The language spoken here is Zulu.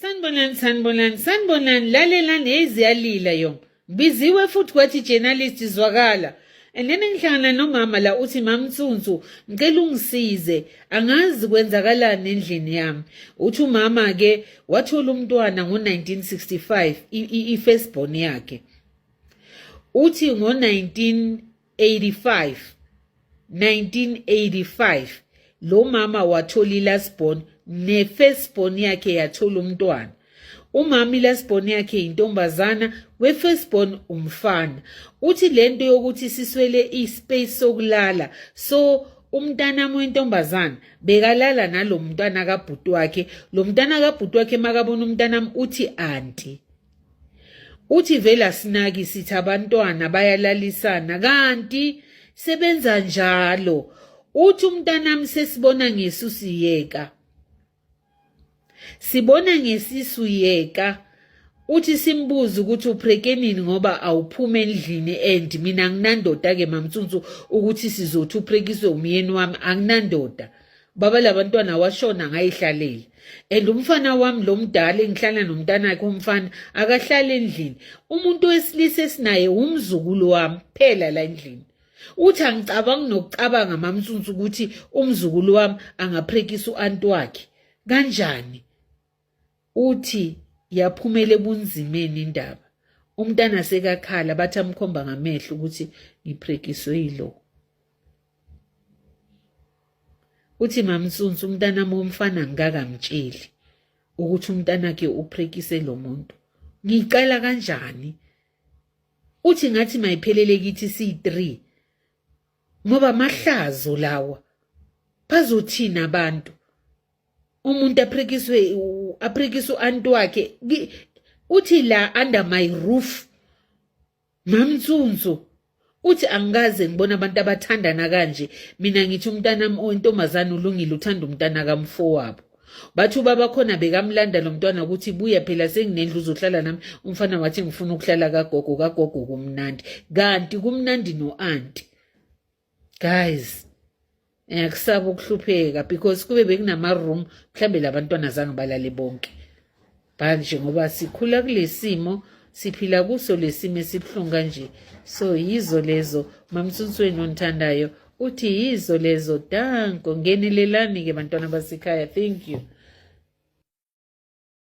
Sanibonani, sanibonani, sanibonani, lalelani, hey ziyalila yona. Biziwe futhi kwathi journalist zwakala. And then ngihlangana nomama la uthi mamtsuntsu ngicela ungisize angazi kwenzakalani endlini yami. Uthi umama ke wathola umntwana ngo-1965 i-firstborn yakhe. Uthi ngo-1985 1985 lo mama wathola i-last born ne-first born yakhe yathola umntwana. Umama i-last born yakhe yintombazana, we-first born umfana. Uthi lento yokuthi siswele i-space sokulala, so umntanami wentombazana bekalala nalo mntwana kabhuti wakhe. Lo mntana kabhuti wakhe makabona umntanami uthi anti. Uthi vele asinaki sithi abantwana bayalalisana kanti sebenza njalo. Uthi umntanami sesibona ngesisu yeka. Sibona ngesisu yeka. Uthi simbuze ukuthi uprekenini ngoba awuphuma endlini and mina anginandoda ke mamtsuntsu ukuthi sizothi uprekiswe umyeni wami anginandoda. Baba labantwana washona ngayihlalela and umfana wami lo mdala engihlala nomntanakhe umfana akahlali endlini umuntu wesilisa esinaye umzukulu wami phela la endlini uthi angicabangi nokucabanga mamsunsu ukuthi umzukulu wami angaprekisa u-anti wakhe kanjani. Uthi yaphumela ebunzimeni indaba umntana sekakhala bathi amkhomba ngamehlo ukuthi ngiprekiswe yilo. Uthi mamsunsu umntanami womfana ngikakamtsheli ukuthi umntanakhe uprekise lo muntu ngicela kanjani. Uthi ngathi mayiphelele kithi siyi-3 ngoba amahlazo lawa bazothini abantu. Umuntu aprekiswe aprekiswe u-anti wakhe uthi la under my roof mamnsunsu. Uthi angikaze ngibona abantu abathandana kanje mina ngithi umntanami owentombazane ulungile uthanda umntana kamfowabo. Bathi ubaba khona bekamlanda lo mntwana ukuthi buya phela senginendlu uzohlala nami. Umfana wathi ngifuna ukuhlala kagogo, kagogo kumnandi kanti kumnandi no-anti. Guys, ngiyakusaba ukuhlupheka because kube bekunama-room mhlambe labantwana zange balale bonke. Manje ngoba sikhula kulesimo siphila kuso lesimo esibuhlungu kanje, so yizo lezo mamtsunsweni onithandayo uthi yizo lezo. Danko, ngenelelani ke bantwana basekhaya. Thank you.